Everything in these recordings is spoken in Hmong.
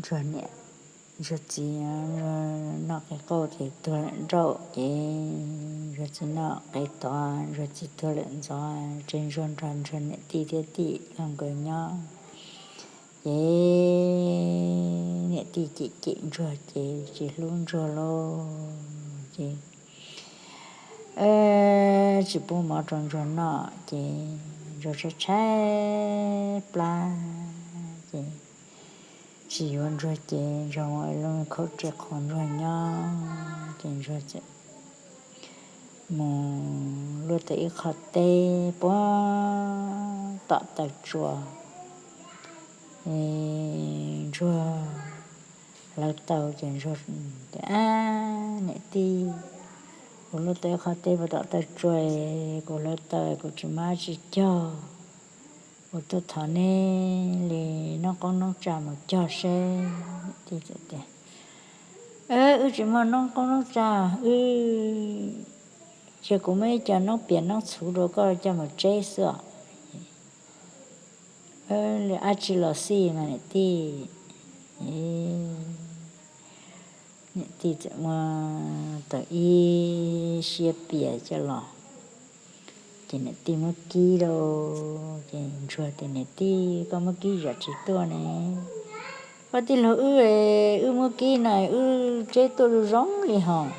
Ntsuag niam Ntsuag txiv noj qe qauj ces tuag lawm nrauj, ces Ntsuag txiv noj qe tod Ntsuag txiv tuag lawm ntxov, ces Ntsuag nrog Ntsuag niam tij thiab tij nkawd nyob. Ces niam tij cem cem Ntsuag ces tsis hlub Ntsuag lauj, ces tsis pub mov rau Ntsuag noj, ces Ntsuag tshaib tshaib plab, ces tsis yuav Ntsuag ces Ntsuag ua lub khaub rij qhuas Ntsuag nyob, ces Ntsuag txawm mus luaj tau ib qho teb puag tom taw tsua. Ntsuag hlawv tau ces Ntsuag tias, Ab, niam tij, kuv luaj tau ib qho teb puag tom taw tsua, kuv hlawv tau, kuv tsis muaj dab tsi cog, kuv tuaj thov neb li noob qoob noob tsav mus cog seb. Niam tij txawm tias, Wb tsis muaj noob qoob noob tsav, wb, cia kuv muab ib co noob pias noob txhuv rau koj coj mus tseb xwb os. Li dab tsi los xij mas niam tij. Niam tij txawm muab tau ib siab pias coj los, ces niam tij muab kib rau, ces Ntsuag tias, Niam tij, koj muab kib zam tsis tuaj ne. Koj tij laug wb, wb muab kib na wb tseb tuaj zoo zoo li hos.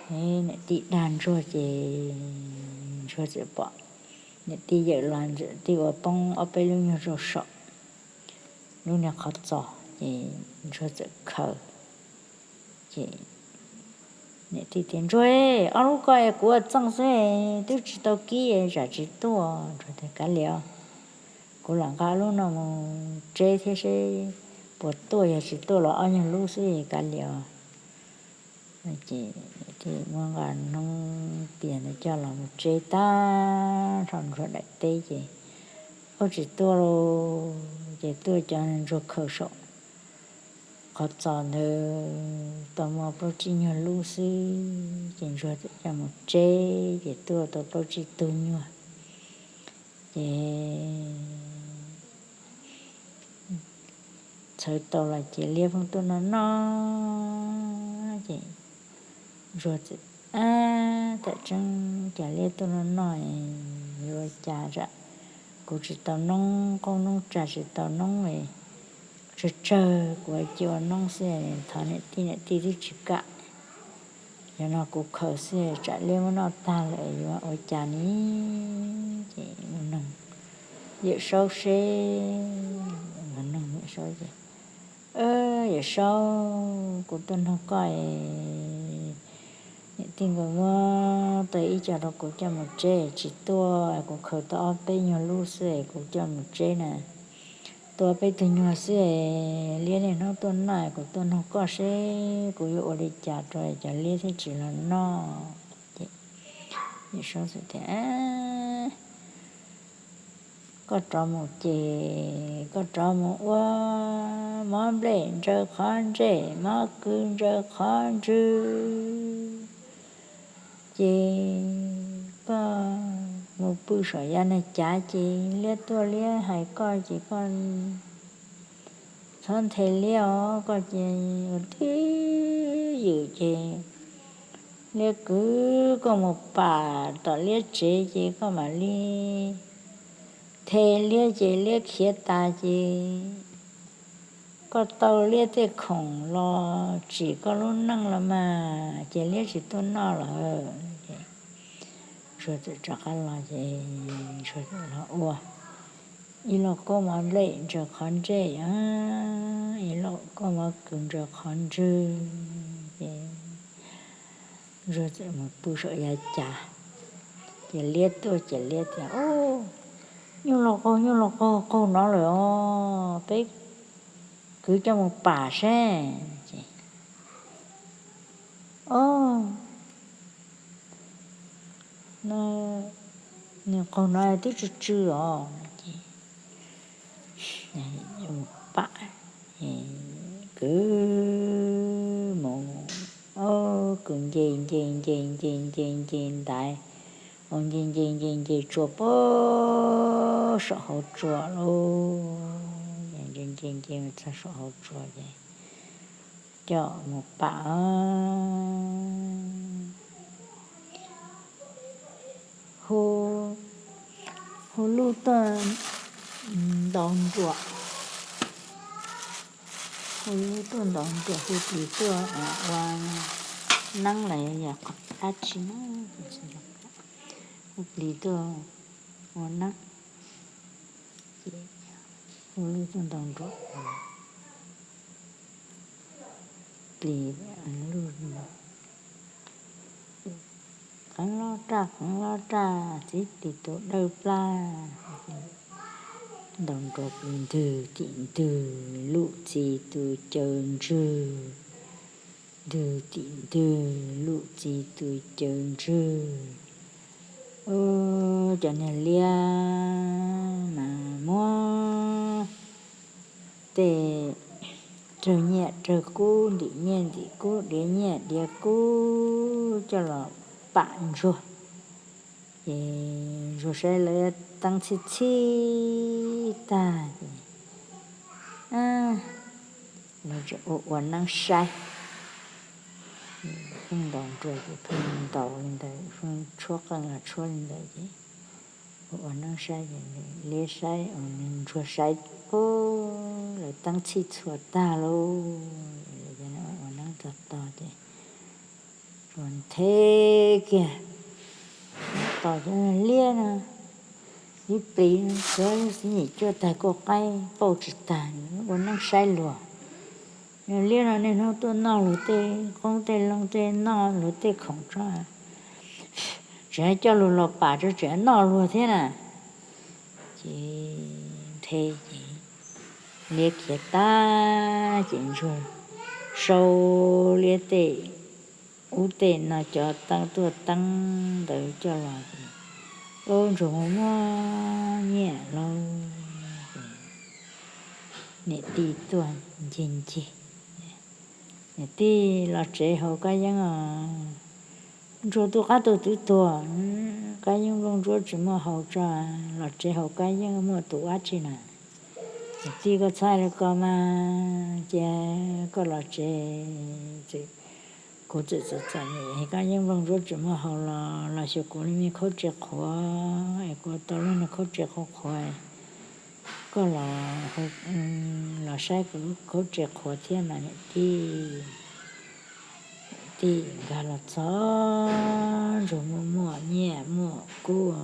Niam tij dag Ntsuag ces Ntsuag txawm pom niam tij yawm los niam tij ua poob ob peb lub nyuag rau saum lub niag qhov txos, ces Ntsuag txawm khaws. Ces niam tij tias, Ntsuag, ob lub ko kuv ua txeej xwb, twb tsis tau kib, zam tsis tuaj. Ntsuag tias, Kav liam, kuv lam nqa lub no mus tseb thiab seb puas tuaj, yog tsis tuaj los ob nyuag lub xwb, kav liam. Ces niam tij muab nqa noob pias ntawd coj los mus tseb tag nrho Ntsuag daim teb ces, ub, tsis tuaj lauj. Ces tuaj cov Ntsuag khaws saum qhov txos ntawd tau muaj plaub tsib nyuag lub xwb, ces Ntsuag txawm coj mus tseb ces tuaj tau plaub tsib tug nyuag. Ces txhawv tau los ces liab pheej tuaj noj noj, ces Ntsuag txawm, Ab, tam tseeb cas liab tuaj noj noj, yuav ua cas, tsam kuv tsis tau noob qoob noob tsav, tsis tau noob, tsawg tsawg kuv cia ua noob xwb, thov niam tij, niam tij twb tsis kam. Yog no kuv khaws xwb, tsam liab muab noj tag lawm yuav ua cas ni? Ces mus noog Yawm Saub seb. Mus noog Yawm Saub ces, Yawm Saub, kuv tuaj noog koj, niam tij nkawd muab tau ib co rau kuv coj mus tseb tsis tuaj, kuv khaws tau ob peb nyuag lub xwb es kuv coj mus tseb na, tuaj peb tug nyuag xwb es liab niaj hnub tuaj noj, kuv tuaj noog koj seb kuv yuav ua li cas rau cov liab thiaj tsis los noj. Ces Yawm Saub txawm tias, Koj rov mus ces koj rov mus ua mov nplej ntsaws qhov ntsej, mov kws ntsaws qhov ntswg, ces koj mus pw saum yav nag cav ces liab tuaj liab hais koj ces koj txhob nthe liab os, koj ces ua twj ywm ces liab kwv koj mus pam tom liab tsev ces koj mam li nthe liab ces liab khiav tas ces koj tau liab tej khoom los tsim koj lub neej los mas ces liab tsis tuaj noj lawm. Ntsuag txawm rov qab los ces Ntsuag los ua ib lauj kaub mov nplej ntsaws qhov ntsej, ib lauj kaub mov kws ntsaws qhov ntswg, ces Ntsuag txawm mus pw saum yav cav. Ces liab tuaj ces liab tias, Ub, nyuj laus qaug, nyuj laus qaug, qaug no lawm os, peb kwv coj mus pam seb. Ces, Ob, nws qaug no twb tsw tsw os. Ces mus pam, kwv mus, ob, kwv nce nce nce nce nce nce ntaiv, mus nce nce nce nce tsua puag saum hauv tsua lauj. nce nce nce mus txog saum hauv tsua ces coj mus pam, hu, hu lub tuaj ntaus nruas, hu lub tuaj ntaus nruas, hu plis tuaj ua neeb los yog qhov dab tsi na, hu plis tuaj ua neeb, ces hu lub tuaj ntaus nruas, plis lub, qeev lob raj qeev lob raj, txiv plis tus dawb plab, ntaus nruas ntws tim ntws, lub txiv tus caws ntswg, ntws tim ntws, lub txiv tus caws ntswg. Ub, cov niag liab mas muab tej rawg nyiaj rawg kub, ntim nyiaj ntim kub, diav nyiaj diav kub coj los pam ntsuag. Ces ntsuag saib lawv teeb txhij txhij tag ces lawv ua ua neeb saib. Pheej ntaus nruas ces pheej ntaus li ntawd, tshuab qeej los tshuab li ntawd ces ua ua neeb saib ces liab saib, ntsuag saib, lawv teeb txhij txhua tag lauj. Ua neeb tog tog ces nthe kiag, tos cov liab no, ib plis xwb xib nyim cuaj tag kuj qaib pauj tsis tag, ua neeb saib luag. Liab no niaj hnub tuaj noj luag tej qoob tej loo, tej noj luag tej khoom tso, tseem coj luag los pam tso, tseem noj luag thiab na. Ces nthe ces liab khiav tag ces ntsuag sau liab tej ub tej no cov teeb tuaj teeb ntawd coj los ces ub ntsuag muaj muaj nyiaj lauj. Niam tij tuaj ncig ncig, niam tij los tsev haus kab yeeb os. Ntsuag tu qab tu twv tuag, kab yeeb nplooj ntsuab tsis muaj haus tso, los tsev haus kab yeeb muaj tus dab tsi na. Niam tij koj txhob hais li ko mas, cia koj los tsev, kuv txawm txom txom nyem kab yeeb nplooj ntsuab tsis muaj haus los los xyuas kuv li me khaub tse qhuav es kuv tau lub niag khaub tse qhuav qhuav, koj los saib kuv lub khaub tse qhuav thiab mas niam tij. Tij nkag los txog, ntsuag muaj muaj nyiaj muaj kub os.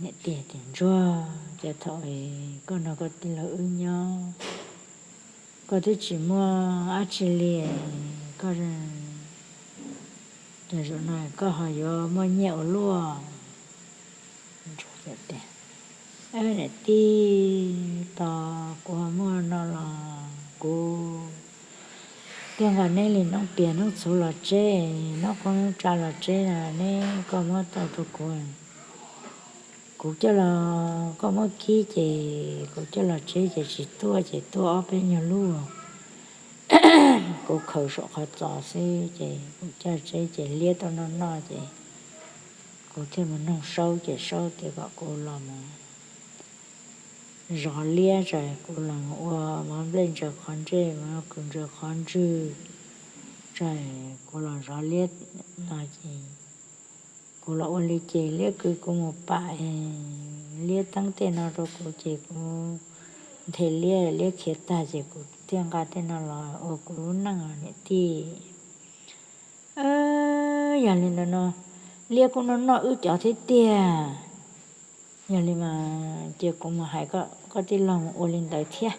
Niam tij tias ntsuag, ces thaum koj nrog koj tij laug wb nyob, koj twb tsis muaj dab tsi li, koj, ces zaum no koj ho yuav muaj nyiaj ua luaj. Ntsuag tias, niam tij, tos kuv ho muaj no los kuv thiaj nqa neb li noob pias noob txhuv los tseb, noob qoob noob tsa los tseb na, neb koj muab tau rau kuv. Kuv coj los, koj muab kib ces kuv coj los tseb ces tsis tuaj ces tuaj ob peb nyuag lub. Kuv khaws saum qhov txos xwb ces kuv coj tseb ces liab tuaj noj noj ces kuv thiaj mus noog Saub ces Saub tias kom kuv los mus zov liab tso, kuv los mus ua mov nplej ntsaws qhov ntsej, mov kws ntsaws qhov ntswg tso, kuv los zov liab no ces kuv los ua li ces liab kwv kuv mus pam, liab teeb tej no rau kuv ces kuv nthe liab, liab khiav tag ces kuv thiaj nqa tej no los ua kuv lub neej niam tij. Yog li ntawd no, liab kuj noj noj wb cov thiab tiag. Yog li mas cia kuv mus hais koj tij laug mus ua li ntawd thiab.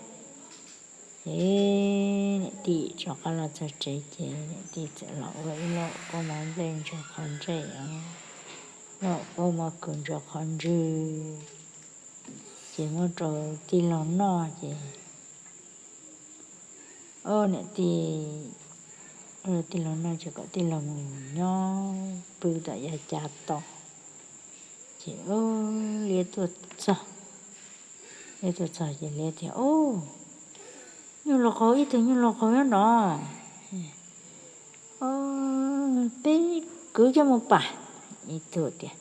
Ces niam tij rov qab los txog tsev ces niam tij txawm los ua ib lauj kaub mov nplej ntsaws qhov ntsej, lauj kaub mov kws ntsaws qhov ntswg, ces muab rau tij laug noj ces, o, niam tij, tij laug noj ces kom tij laug mus nyob pw tom yav cav tos. Ces liab tuaj txog, liab tuaj txog ces liab tias, o, nyuj laus qaug, ib tug nyuj laus qaug nyob no. Peb kwv coj mus pam. Ib tug tias,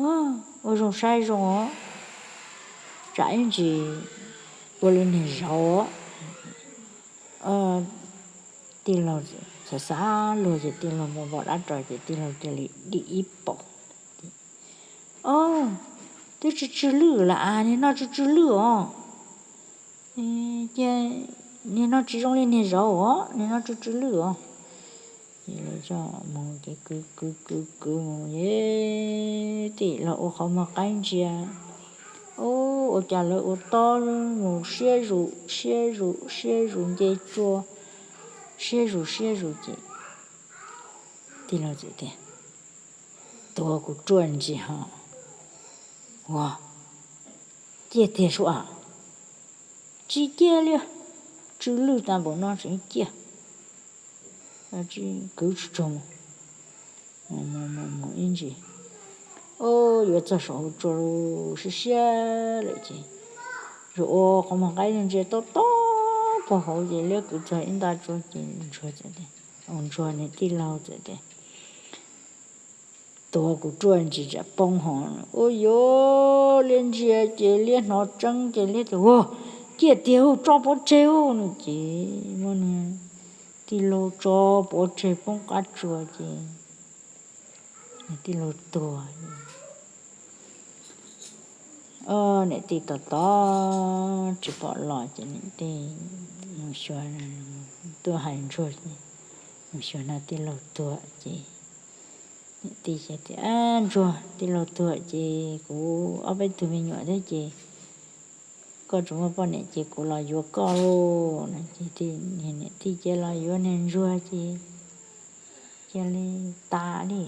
ua zoo saib zoo os. tsam ib ntsis ua li niag zauv. Tij laug xav xav luag ces tij laug mus npog dab ros ces tij laug cia li dim ib paus. Ob, twb tsw tsw lwj lawm as, niag no tsw tsw lwj os. Cia, niag no tsis zoo li niag zauv os, niag no tsw tsw lwj os. Ces lawv coj mus ces kwv kwv kwv kwv mus, tij laug ua qhov muag qaib ntsia. Ub, ua cas lawv ua tob mus siab zus siab zus siab zus nce tsua, siab zus siab zus ces tij laug txawm tias, tuav kuv ruaj ntsis ho. Ua, ciaj tiag sua. Tsis ciaj li, tsw lwj tas npaum no tseem ciaj. Kwv tsis tsaug mus, mus mus mus ib ntsis, o, yuav txog saum hauv tsua siab siab lawm ces, ua qhov muag qaib ntsia tob tob pog hauv ces liab kwv txog ib nta tsua ces ntsuag txawm tias, ntsuag niag tij laug txawm tias, tuav kuv ruaj ntsis tsam poob ho. Ua yuav liab ntsia ces liab hnov tseeb ces liab tias, ua, ciaj tiag hu, tso pov tseg hu no ces muab niag tij laug tso pov tseg poob qab tsua ces niag tij laug tuag. Ob, niam tij tos tos tsis pom los ces niam tij mus xyuas, tuaj hais ntsuag, mus xyuas no tij laug tuag ces niam tij tias, ntsuag, tij laug tuag ces kuv ob peb tug me nyuam thiab ces koj tsis muaj poj niam ces kuv los yuav koj lauj no ces niam tij cia los yuav niag ntsuag ces cia li tas li.